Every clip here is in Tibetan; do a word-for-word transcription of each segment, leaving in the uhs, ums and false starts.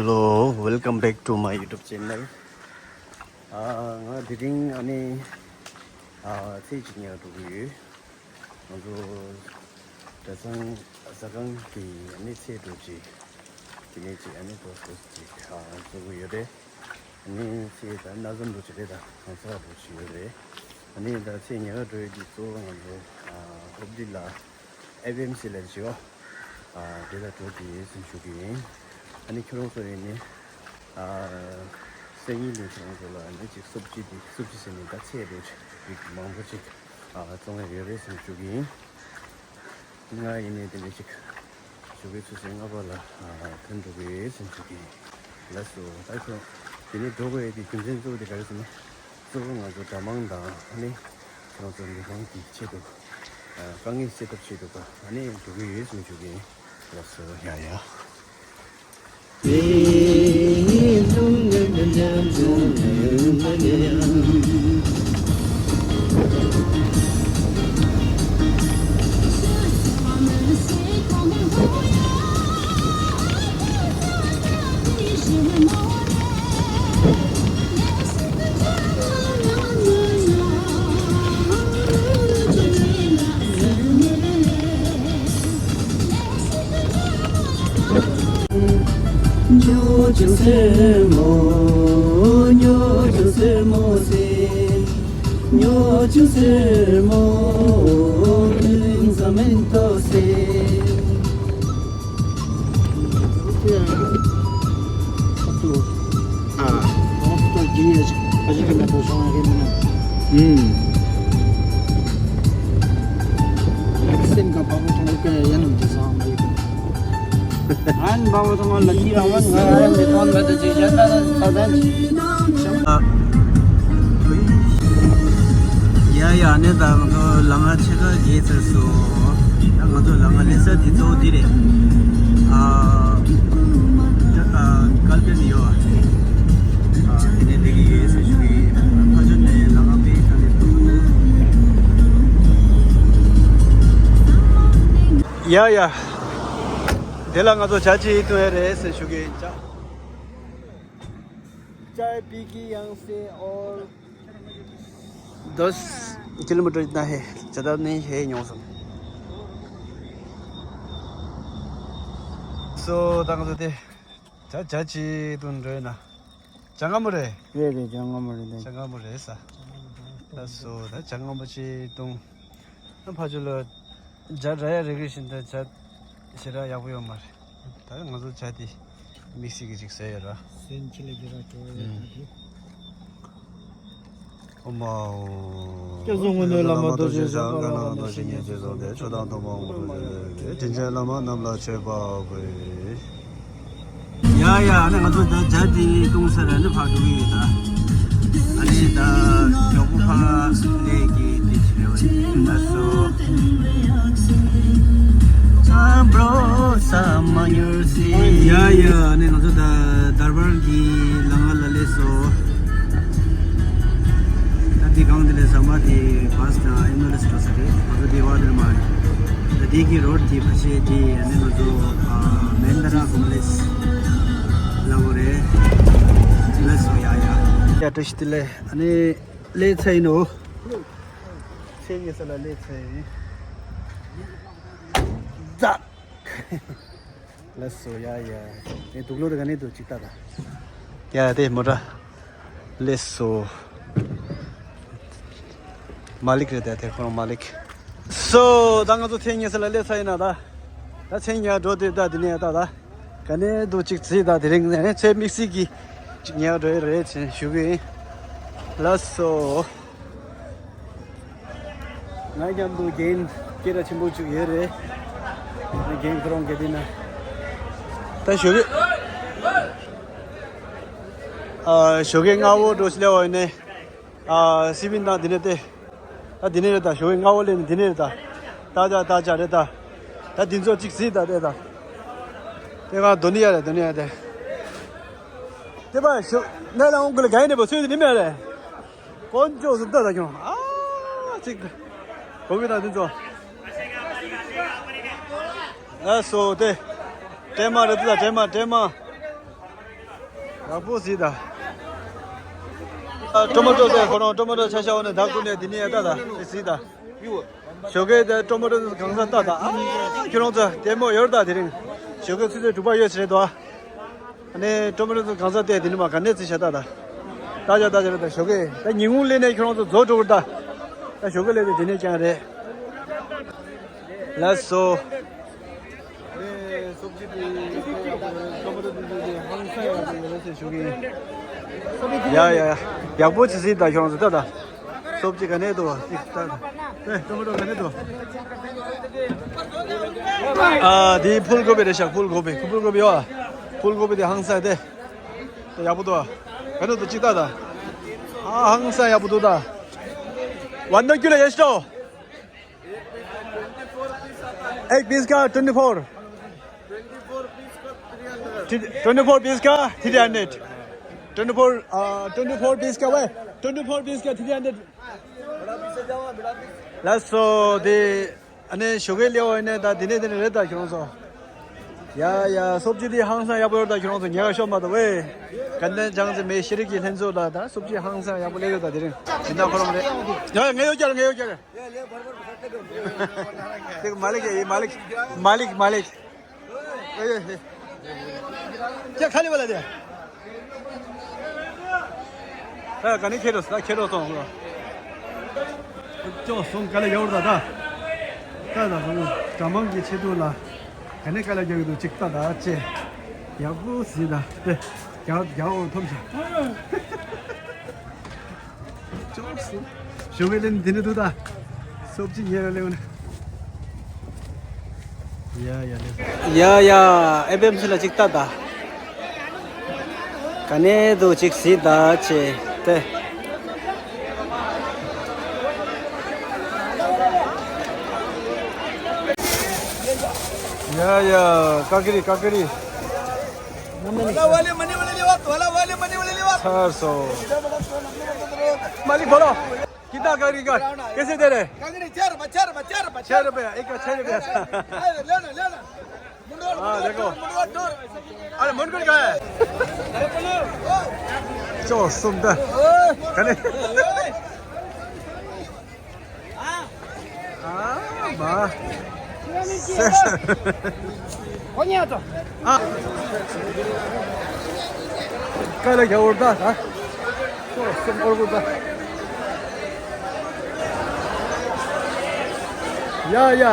Hello, welcome back to my YouTube channel. ཨ། ང་དེ་རིང་ཨ་ནི་ཨ་ཚེས་གཅིག་ཉལ་འགྲོ་གི་ཡོད། ང་ཚོ་གྲྭ་ཚང་ཟ་ཁང་གི་ཨ་ནི་ཚེས་འགྲོ་གཅིག་དེ་ནས་ཅིག་ཨ་ནི་ཏོག་ཙམ་ཅིག་ཨ་བཟོ་གི་ཡོད་རེད། ཨ་ནི་ཚེས་ད་གནའ་རྫོང་འགྲོ་གཅིག་རེད། ད་གང་ཟག་འགྲོ་གཅིག་ཡོད་རེད། ཨ་ནི་ད་ཚེས་ཉལ་འགྲོ་ཡོད་དུས་གཙོ་བོ་ང་ཚོ་ཨ་ཧོབ་ཌི་ལ་ཨེ་བི་ཨེམ་སི་ལ་བྱེད་འོ། ཨ་དེ་ལ་འགྲོ་གི་ཡིན་ཟེར་ཞུ་གི་ཡིན། ཨ་ནི་ཁྱོད་རང་ཚོ་ཡིན་ནི་ཨ་སང་ཉིན་ལ་ཁྱོད་རང་ཚོ་ལ་ཨ་ནི་ཅིག་སུབ་ཅི་དེ་སུབ་ཅི་ཟེར་ནི་ད་ཚེས་འགྲོ་གཅིག་མང་པོ་ཅིག་ཨ་བཙོང་ཡ་ཡོད་རེད་ཟེར་ཞུ་གི་ཡིན། ང་ཡིན་ནའི་དེ་འདྲ་ཅིག་ཞོགས་པའི་ཆུ་ཚོད་ལྔ་པ་ལ་ཨ་ཐོན་འགྲོ་གི་ཡོད་ཟེར་ཞུ་གི་ཡིན། ལགས་སོ། ད་ཁྱོད་དེ་ནས་འགྲོ་དགོས་ཡས་དེ་རྒྱུ་མཚན་གཙོ་བོ་དེ་ག་རེ་ཟེར་ན། གཙོ་བོ་ང་ཚོ་གྲྭ་མང་དང་ཨ་ནི་ཁྱོད་ཚོ་མི་མང་གི་ཆེད་དུ་ཨ་དཀའ་ངལ་སེལ་ཐབས་ཆེད་དུ་ག་ཨ་ནི་འགྲོ་གི་ཡོད་ཟེར་ཞུ་གི་ཡིན། ལགས་སོ། ཡ་ཡ། ཡ་ཡ། ཨ་ནི་ད་ང་ཚོ་ལམ་ཁ་ཕྱེད་ཀ་བརྒལ་ཚར་སོང་། ད་ང་ཚོ་ལམ་ཁ་སླེབས་ས་དེ་གཙོ་བོ་འདི་རེད། ཨ་ཨ་ཀལ་པེ་ནི་ཡོད། ཨ་དེ་ནས་སླེབས་ཀྱི་ཡོད་ཟེར་ཞུ་གི་ཡིན། ཕར་ཕྱོགས་ནས་ལམ་ཁ་དཔེ་དཀའ་ལས་འདུག་ཡ་ཡ། དེ་ལ་ང་ཚོ་ཇ་ཅིག་འཐུང་ཡ་རེད་ཟེར་ཞུ་གི་ཡིན། ཇ། चाय पी के यहाँ से और दस किलोमीटर इतना है, ज़्यादा नहीं है यहाँ से। སོ་ད་ང་ཚོ་དེ་ཇ་ཇ་ཅིག་འཐུང་འགྲོ་ཡིན་ན། ཇ་མངར་མོ་རེད། རེད་རེད། ཇ་མངར་མོ་རེད་ད། ཇ་མངར་མོ་རེད་ས། ལགས་སོ། ད་ཇ་མངར་མོ་ཅིག་འཐུང་། ཨ་ཕ་ཆུ་ལ་ཇ་ར་ཡ་རེ་རེ་བཞིན་དུ་ཇ་ཞེ་དྲག་ཡག་པོ་ཡོད་མ་རེད། ད་ང་ཚོ་ཇ་དེ་དམིགས་བསལ་གྱི་ཅིག་ཟས་ཡོད་ར། སེམས་ཅི་ལ་གི་ར་གྲོ་ཡོད་ད་དེ། ཨོ་མ་ཨོ། སྐྱབས་སུ་མགོན་པོའི་བླ་མ་རྡོ་རྗེ་འཆང་། བཀའ་གནང་རྡོ་རྗེ་ཉེར་གཅིག་རྫོགས་ཏེ། མཆོག་དང་ཐུན་མོང་དབུ་མ་རྡོ་རྗེ། དྲིན་ཅན་བླ་མ་རྣམས་ལ་མཆོད་པ་འབུལ། ཡ་ཡ། ཨ་ནི་ང་ཚོ་ད་ཇ་དེ་བཏུང་ས་ར་ནི་ཕར་འགྲོ་གི་ཡོད་ད། ཨ་ནི་ད་མགྱོགས་པོ་ཕར་སླེབས་ཀྱི་དེ་བྱས་པ་ཡིན། ལགས་སོ། ཡ་ཡ། ཨ་ནི་ང་ཚོ་ད་དར་བར་གྱི་ལམ་ཁ་ལ་སླེབས་སོང་། ད་དེ་སྒང་དེ་ལས་ཟམ་པ་དེ་བཱས་དང་ཨེམ་ཨེལ་ཨེས་འགྲོ་ས་རེད། ང་ཚོ་དེ་བར་དེར་མ་རེད། ད་དེ་གི་རོཌ་དེ་ཕ་ཤེ་དེ་ཨ་ནི་ང་ཚོ་ཨ་མན་དཱ་ར་ཀོམ་པི་ལེགས་ལ་འོ་རེད། ལགས་སོ། ཡ་ཡ། ཡ་བཀྲ་ཤིས་བདེ་ལེགས། ཨ་ནི་སླེབས་ཚར་ཡིན་ནོ། ཚེས་ཉི་ཤུ་ལ་སླེབས་ཚར་ཡིན། ཛ། ལགས་སོ། ཡ་ཡ། ངས་དུག་ལོག་དེ་ག་ནས་འདུག་ཅིག་ལྟ་ད། ཡ་དེ་མོ་ཊ་སླེབས་སོ། མ་ལིག་རེད་དེ། དེ་ཁོ་རང་མ་ལིག། སོ་ད་ང་ཚོ་ཚེས་ཉི་ཤུ་ལ་སླེབས་ཚར་ཡིན་ན་ད། ད་ཚེས་ཉི་ཤུ་འགྲོ་དུས་ད་དེ་ནས་ད་ད་ག་ནས་འདུག་ཅིག་གཟིགས་ད། དེ་རིང་ནས་ཚེ་དམིགས་བསལ་གྱི་ཅིག་ཉལ་འགྲོ་ཡི་རེད་ཅེས་ཞུ་གི་ཡིན། ལགས་སོ། ང་མཉམ་དུ་རྒན་སྐད་གྲགས་ཆེན་པོ་ཅིག་ཡོད་རེད། རྒན་ཁོ་རང་ག་དེ་ན། ད་ཞོགས་ཀས། ཨ་ཞོགས་ཀས་སྔ་པོ་འགྲོ་སླེབས་པ་ཡིན་ནའི། ཨ་སི་པིན་དང་དེ་ནས་ཏེ། ད་དེ་ནས་རེད་ད། ཞོགས་ཀས་སྔ་པོ་སླེབས་ནས་དེ་ནས་རེད་ད། ད་ཅག་ད་ཅག་རེད་ད། ད་དེ་ཚོ་ཅིག་གཟིགས་ད་ཏེ་ད། ཏེ་ང་དོ་ནི་ཡ་རེད། དོ་ནི་ཡ་རེད། ཏེ་པ་ཞོགས་ནས་ལ་འོང་གི་ལ་ག་ཡིན་ནས་པ་སུས་དེ་ནི་མེད་རེད། དཀོན་མཆོག་གསུམ་ལྟ་ད་ཁྱོད། ཨ་ཅིག་གོ་གི་དང་དེ་ཚོ། ལགས་སོ་དེ། སྲན་མ་རེད་ད། སྲན་མ་སྲན་མ། ཡག་པོ་གཟིགས་དང་། ཨ། ཊོ་མ་ཊོ་ཟེར། ཁོ་རང་ཊོ་མ་ཊོ་ཆ་ཤ་བ་ནས་བདག་ཀུན་ནས་འདི་ནས་ཡ་ལྟ་དང་། གཟིགས་དང་། ཞོགས་ཀས་དེ་ཊོ་མ་ཊོ་གང་ས་ལྟ་དང་། ཨ། ཁྱོད་རང་ཚོ་ལྟད་མོ་ཡོད་དང་། དེ་རིང་ཞོགས་ཀས་ཆུ་ཚོད་དྲུག་པ་ཡོད་ཟེར་དོ། ཨ་ནི་ཊོ་མ་ཊོ་གང་ས་ལྟས། འདི་ནས་མ་ག་ནས་རྩི་ཤ་ལྟ་དང་། ལྟ་ཅག་ལྟ་ཅག་ལྟ། ཞོགས་ཀས་ད་ཉིན་གུང་སླེབས་ནས་ཁྱོད་རང་ཚོ་རྫོགས་འགྲོ་གི་ད། ད་ཞོགས་ཀས་སླེབས་ཏེ་འདི་ནས་ཀྱང་རེད། ལགས་སོ། ཡ་ཡ་ཡ། ཡག་པོ་ཅིག་གཟིགས་དང་། ཁྱོད་རང་ཚོ་ལྟ་དང་། སོབ་ཅིག་ག་ནས་འདུག་བ། ཅིག་ལྟ་དང་། ཨེ། ཊོ་མ་ཊོ་ག་ནས་འདུག་ཨ། འདི་ཕུལ་གོ་བི་རེད་ཤག་ཕུལ་གོ་བི། ཕུལ་གོ་བི་ཡོད་ཨ། ཕུལ་གོ་བི་དེ་ཧང་སང་དེ། དེ་ཡག་པོ་འདུག་ཨ། ག་ནས་འདུག་ཅིག་ལྟ་དང་། ཨ། ཧང་སང་ཡག་པོ་འདུག་ད། ཝན་ཌ་ཀི་ལོ་ཡེ་ཤོ། एक पीस का twenty four. Twenty four piece का three hundred. Twenty four, twenty four piece का वह, ट्वेंटी फोर पीस का थ्री हंड्रेड। ལགས་སོ། དེ་ཨ་ནི་ཞོགས་ཀས་སླེབས་པ་ཡིན་ན་ད་དེ་ནས་དེ་ནས་རེད་ད། ཁྱོད་རང་ཚོ། ཡ་ཡ། སོབ་ཅི་དེ་ཧང་སང་ཡག་པོ་ཡོད་ད། ཁྱོད་རང་ཚོ་ཉལ་ཤོག་མ་གཏོགས་བས། དགའ་ལྡན་བྱང་རྩེ་མི་ཤེས་རིག་གི་ལྷན་ཚོགས་ལ་ད་སོབ་ཅི་ཧང་སང་ཡག་པོ་སླེབས་ཡོད་ད། དེ་རིང་སྦྱིན་བདག་ཁོ་རང་རེད། ཡ་ཡ། ངས་ཡོད་ཀྱང་ངས་ཡོད་ཀྱང་། ये मालिक है, ये मालिक, मालिक, मालिक। ए, ए, ए। क्या खाली वाला दिया? ད་ག་ནས་ཁྱེར་རོ་ད། ཁྱེར་རོ་སོང་ལ། ཅོག་སོང་། དཀའ་ལས་ཡོད་ད་ད། ད་ད་སོང་གྲྭ་མང་གི་ཆེད་དུ་ལ། ག་ནས་དཀའ་ལས་རྒྱག་གི་འདུག་ཅིག་ལྟ་ད་ཅེ། ཡག་པོ་གཟིགས་ད་དེ། རྒྱག་རྒྱག་འོང་ཐོམ་ཤ། ཅོག་སུ། ཞོགས་པའི་ལན་འདི་ནས་འདུག་ད། སོབ་ཅི་ཉལ་ར་ལེའུ་ན། ཡ་ཡ་ལེ། ཡ་ཡ། ཨེ་པི་ཨེམ་སི་ལ་ཅིག་ལྟ་ད། ག་ནས་འདུག་ཅིག་གཟིགས་ད་ཅེ་ཏེ། ཡ་ཡ། ཀ་ཀི་རི་ཀ་ཀི་རི། वाला वाले मनी वाले लेवा, वाला वाले मनी वाले लेवा। ཚར་སོང་། मालिक बोलो। कितना का, का, कैसे दे रहे? कांगड़ी छह रुपया, छह रुपया, छह रुपया। छह रुपया, एक का छह रुपया। अरे, ले लो, ले लो। मुंडवा, हाँ, मुंडवा देखो। टूर, मुंडवा टूर। अरे, मुंडवा का है? चलो, सुन दे। ओए। कने? ओए। ཨ་མ། ཨ། དཀའ་ལས་རྒྱག་འོར་ད་ད། ཁྱོད་སེམས་འོར་གོ་ད། ཡ་ཡ།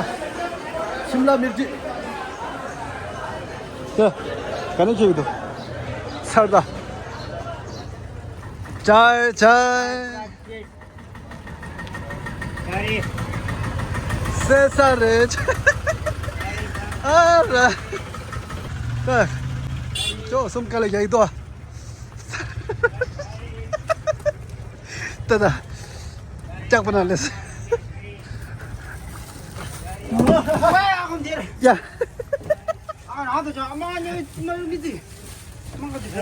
ཤིམ་ལ་མིར་ཅི། ད་ག་ནས་ཁྱེར་གི་འདུག་ཚར་ད། ཅའི་ཅའི། ཟེར་ས་རེད། ཨ་ར། ད། ཅོག་གསུམ་དཀའ་ལས་རྒྱག་གི་འདུག་ད་ད། ལྕགས་པ་ན་ལས། ཡ།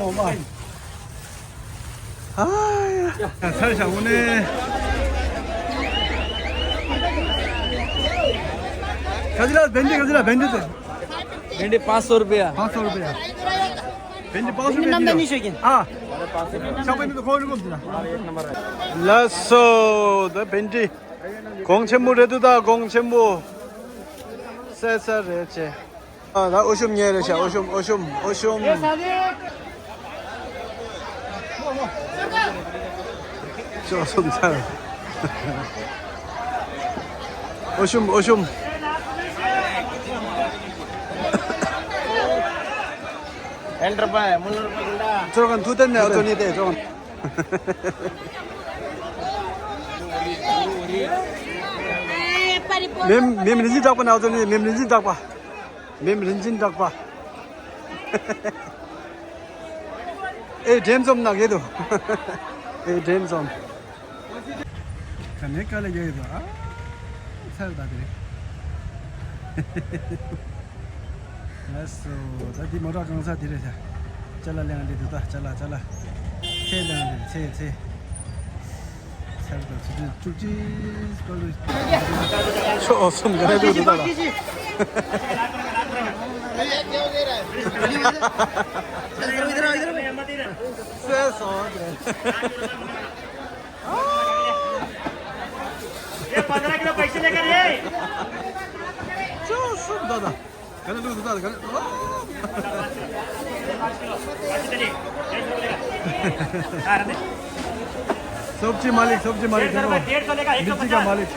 ཨོ་མ། ཨ་ཡ། ཚར་ཤག་འོ་ནི། ག་ཚོད་ལ་བེན་ཌི། ག་ཚོད་ལ་བེན་ཌི་དེ། भिंडी पाँच सौ रुपया। पाँच सौ रुपया। भिंडी पाँच सौ रुपया दियो। हाँ। ལགས་སོ། ད་བེན་ཌི། གོང་ཆེན་པོ་རེད་འདུག་ད་གོང་ཆེན་པོ། ཟེར་ས་རེད་ཅེ། ཨ། ད་ཨོ་ཤུམ་ཉལ་རེད་ཤག་ཨོ་ཤུམ། ཨོ་ཤུམ། ཨོ་ཤུམ། ཅོག་གསུམ་ཚར། ཨོ་ཤུམ། ཨོ་ཤུམ། ཨེན་ཌར་པ་མུལ་ལར་པ་གུན་ད། ཅོག་གན་ཐུ་ཏན་ནས་ཨ་ཅོ་ནི་ཏེ་ཅོག་གན། མེམ་མེམ་རིན་ཆེན་གྲགས་པ་ནས་ཨ་ཅོ་ནི། མེམ་རིན་ཆེན་གྲགས་པ། མེམ་རིན་ཆེན་གྲགས་པ། ཨེ་དྲན་ཙམ་ན་གེ་དུ། ཨེ་དྲན་ཙམ། ག་ནས་དཀའ་ལས་རྒྱག་ཡོད་དོ། ཨ། ཚར་ད་དེ་རེད། ལགས་སོ། ད་འདི་མོ་ཊ་གང་ས་དེ་རེད་ཤག་ཅ་ལག་ལེན་འདི་འདུག་ད་ཅ་ལག་ཅ་ལག་ཚེ་ལེན་འདི་ཚེ་ཚེ། ཚར་ད་ཚེ་ཚེ་བཅུ་གཅིག་སྐོར་རེད། ཤོག་གསུམ་ག་ནས་འདུག་འདུག་ད་ལ། སོས་སོང་། ये पन्द्रह किलो पैसे लेकर ये। चुप, चुप, दादा। गलत लोग दादा, गलत। सब्जी मालिक, सब्जी मालिक, मिर्ची का मालिक।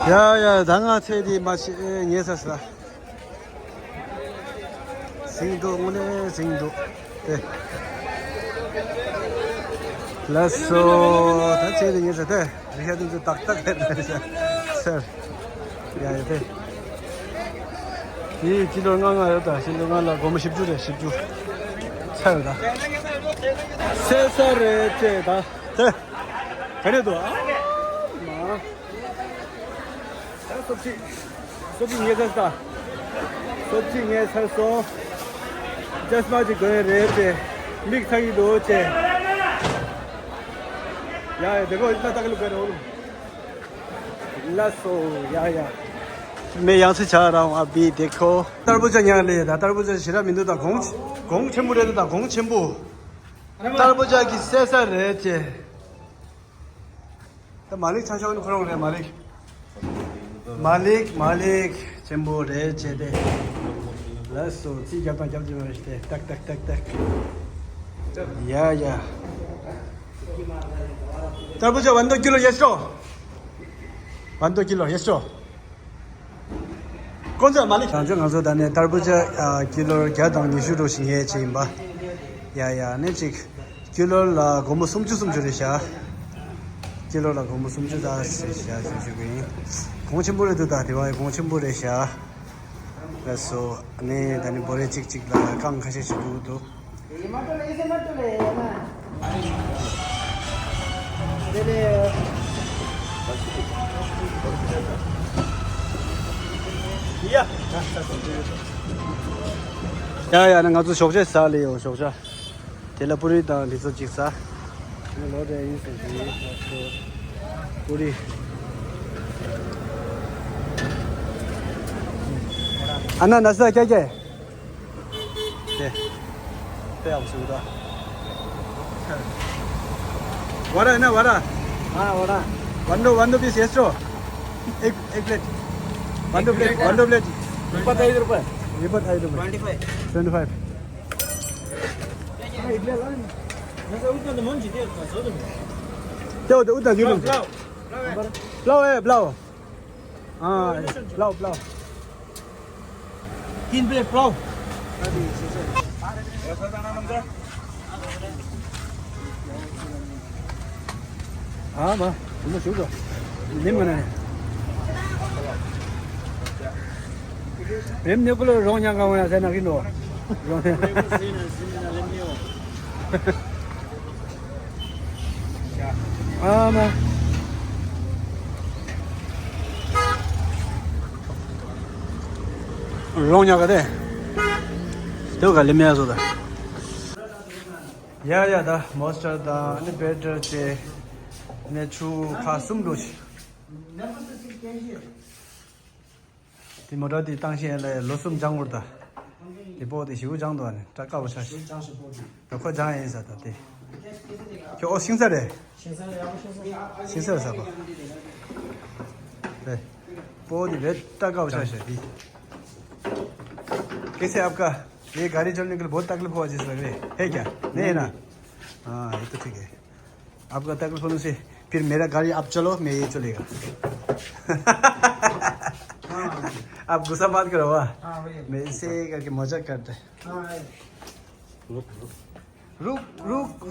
या, या, धांगा छे दी माछी, ए, ये सस्ता। ཟིང་འདུག་དངོས་གནས་ཟིང་འདུག་དེ། ལགས་སོ། ད་ཚེ་རིང་ངེས་ཟེར་དེ། རི་ཤ་དུང་ཚོ་ཏག་ཏག་རེད་ཟེར། ཡ་ཡ་དེ། དེ་ཕྱི་ལོར་ལྔ་ལྔ་ཡོད་ད། ཕྱི་ལོར་ལྔ་ལ་སྒོར་མོ་བཞི་བཅུ་རེད། བཞི་བཅུ། ཚར་ད། སེ་ས་རེད་ཅེ་ད། དེ། ག་རེ་འདུག་ཨ་མ། ད་སོབ་ཅི། སོབ་ཅི་ངས་ཚར་ས། སོབ་ཅི་ངས་ཚར་སོང་། ཅེས་མ་ཅིག་དགོས་རེད་དེ། མིག་ཚ་གི་འདུག་ཅེ། ཡ་ཡ་དེ་གོ་ད་ད་ག་ལུ་ག་རེ་འོ་ལུ། ལགས་སོ། ཡ་ཡ། मैं यहाँ से जा रहा हूँ, अभी देखो। तरबूजा यहाँ ले था, तरबूजा ཞེ་དྲག་མི་འདུག་ད་གོང་གོང་ཆེན་པོ་རེད། ད་གོང་ཆེན་པོ། तरबूजा གི་སེ་ས་རེད་ཅེ། ད་མ་ལིག་ཆ་ཤོག་ནི་ཁོ་རང་རེད། མ་ལིག་མ་ལིག་མ་ལིག་ཆེན་པོ་རེད་ཅེ་དེ། ལགས་སོ། རྩིས་རྒྱབ་དང་རྒྱབ་ཀྱི་མ་རེད་དེ། ཏག་ཏག་ཏག་ཏག་ཡ་ཡ། तरबूजा वन दो किलो यस रो। वन दो किलो यस रो། ཀོན་ཛ་མ་ལིག་རང་ཚོ་ང་ཚོ་ད་ནས་ཏར་བུ་ཇ་ཨ་ཀི་ལོ་བརྒྱ་དང་ཉི་ཤུ་འགྲོ་བཞིན་ཡས་ཅིག་ཡིན་པ། ཡ་ཡ་ནས་ཅིག་ཀི་ལོ་ལ་སྒོར་མོ་སུམ་ཅུ་སུམ་ཅུ་རེད་ཤག་ཀི་ལོ་ལ་སྒོར་མོ་སུམ་ཅུ་དང་ཞེས་བྱ་ཞུ་ཞུ་གི་ཡིན། གོང་ཆེན་པོ་རེད་འདུག་ད་དེ་བ་གོང་ཆེན་པོ་རེད་ཤག་ལགས་སོ། ནས་ད་ནི་བོ་རེ་གཅིག་གཅིག་ལ་རྐང་ཁ་ཤས་ཤིག་འདུག་འདུག་ཡ་ཡ་ན་ང་ཚོ་ཞོགས་ཇ་ཟ་ལེ་ཡོ། ཞོགས་ཇ་དེ་ལ་པུ་རི་དང་འདི་ཚོ་གཅིག་ཟ། ལོ་རེ་ཡིན་ཟེར་གྱི། པུ་རི། ཨ་ན་ན་ས་ཀྱ་ཀྱ། དེ། དཔེ་ཡག་པོ་བཟོས་འདུག་ཝ་ར་ཡིན་ན་ཝ་ར། हाँ, वड़ा। वन दो, वन दो पीस यस रो। एक, एक प्लेट। वन दो प्लेट, वन दो प्लेट। इपत्तैदु रूपायलु। इपत्तैदु रूपायलु। Twenty five. Twenty five. तेव ते उतना दियो। ब्लाउ, ब्लाउ। ब्लाउ, ए, ब्लाउ। हाँ, ब्लाउ, ब्लाउ। तीन प्लेट पुलाव। हाँ, बा, तुम शुरू करो। नहीं मना है। प्रेम ने को रोंग न्या का वना से ना किनो। रोंग न्या। ཨ་མ། རོང་ཉག་ག་དེ། དེ་ག་ལེ་མེ་ཡ་བཟོ་ད། ཡ་ཡ་ད་མོ་སི་ཊར་དང་ཨ་ནི་བེ་ཊར་བྱས། ནས་ཆུ་ཁ་གསུམ་འགྲོ་ཞིག་དེ་མོ་ཊ་དེ་བཏང་ཤེས་ལ་ལོ་གསུམ་སྦྱང་བར་ད། དེ་པོ་དེ་ཞིའུ་སྦྱང་དོ་ནི་སྐྲ་དཀར་པོ་ཆགས་ཤིག་ད་ཁོ་སྦྱང་ཡིན་ས་ད་དེ། ཁྱོད་ཨོ་ཤིང་ས་རེད། ཤིང་ས་རེད་ཡག་པོ་ཤིང་ས། ཤིང་ས་རེད་ས་པ། རེད། པོ་དེ་རེད་སྐྲ་དཀར་པོ་ཆགས་ཤིག་དེ། कैसे आपका? ये गाड़ी चलने के लिए बहुत तकलीफ हुआ जिस लग रहे है क्या? नहीं है ना? हाँ, ये तो ठीक है। आपका तकलीफ होने से फिर मेरा गाड़ी आप चलो, मैं ये चलेगा। आप गुस्सा मत करो, वाह। हाँ, वही। मैं इसे करके मजाक करता है। हाँ, है। रुक, रुक, रुक,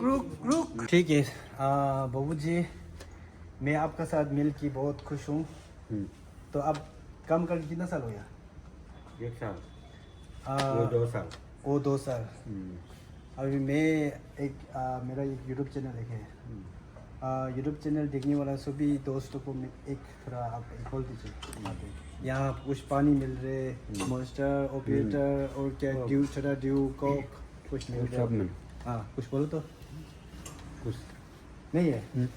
रुक, रुक। ठीक है। आ, बाबू जी, मैं आपका साथ मिल के बहुत खुश हूँ। हम्म। तो आप काम करके कितना साल हो गया? एक साल। आ, वो दो साल। वो दो साल। हम्म। अभी मैं एक, आ, मेरा एक YouTube चैनल एक है। हम्म। आ, YouTube चैनल देखने वाला सभी दोस्तों को मैं एक थोड़ा आप एक बोल दीजिए। हम्म। यहाँ कुछ पानी मिल रहे, हम्म। मॉन्स्टर, हम्म। ओपिएटर और क्या, ओ। ड्यू, छोटा ड्यू, कोक, कुछ मिल वो रहे। सब मिल। हाँ, कुछ बोलो तो। कुछ। नहीं है। हम्म।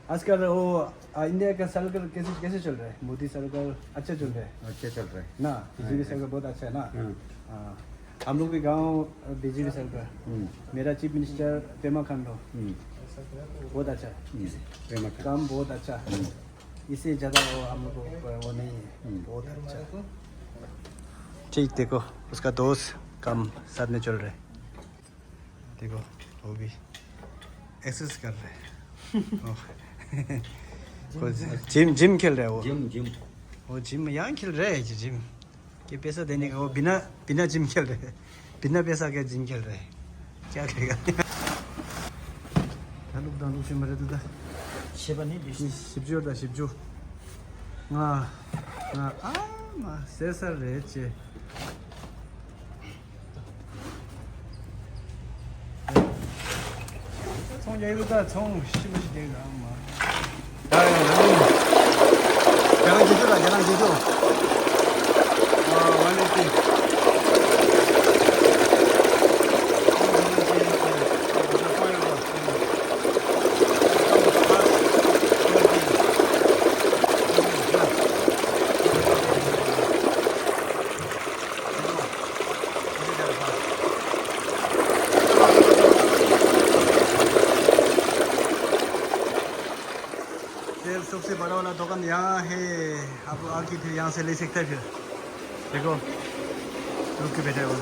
आजकल वो, आ, इंडिया का सरकार कैसे, कैसे चल रहा है? मोदी सरकार अच्छा चल रहा है? अच्छा चल रहा है। ना, हाँ, बीजेपी हाँ। सरकार बहुत अच्छा है ना? हाँ। हाँ। हम लोग भी गांव बीजेपी सरकार। मेरा चीफ मिनिस्टर पेमा खांडू। बहुत अच्छा। पेमा खांडू। काम बहुत अच्छा। इससे ज्यादा वो हम लोग को वो नहीं है। बहुत अच्छा। ठीक, देखो, उसका दोस्त काम साथ में चल रहे। देखो, वो भी एक्सरसाइज कर रहे हैं। जिम जिम खेल रहे हैं वो। Gym gym. वो जिम यहाँ खेल रहे हैं, जिम। कि पैसा देने का, वो बिना बिना जिम खेल रहे हैं। बिना पैसा के जिम खेल रहे हैं। क्या करेगा? ད་ལུག་དང་ལུག་ཤེས་མ་རེད་འདུག་ད། ཤེས་པ་ནི་འདི། ཞིབ་འཇུག་དང་ཞིབ་འཇུག་ང་ང་ཨ་མ་ཟེར་ས་རེད་ཅེ། ཚོང་རྒྱག་ཡོད་ད། ཚོང་ཤི་མ་ཤི་རྒྱག་ཡོད་ཨ་མ། ད་ཡང་ང་རང་རྒྱ་ནག་རྗེས་ཤོག་རྒྱ་ནག་རྗེས་ཤོག་ཨ་ཝན་ལེ་ཏི། तेल सबसे बड़ा वाला दुकान यहाँ है। आप लोग आके फिर यहाँ से ले सकते हैं फिर। देखो, रुक के बैठे हो।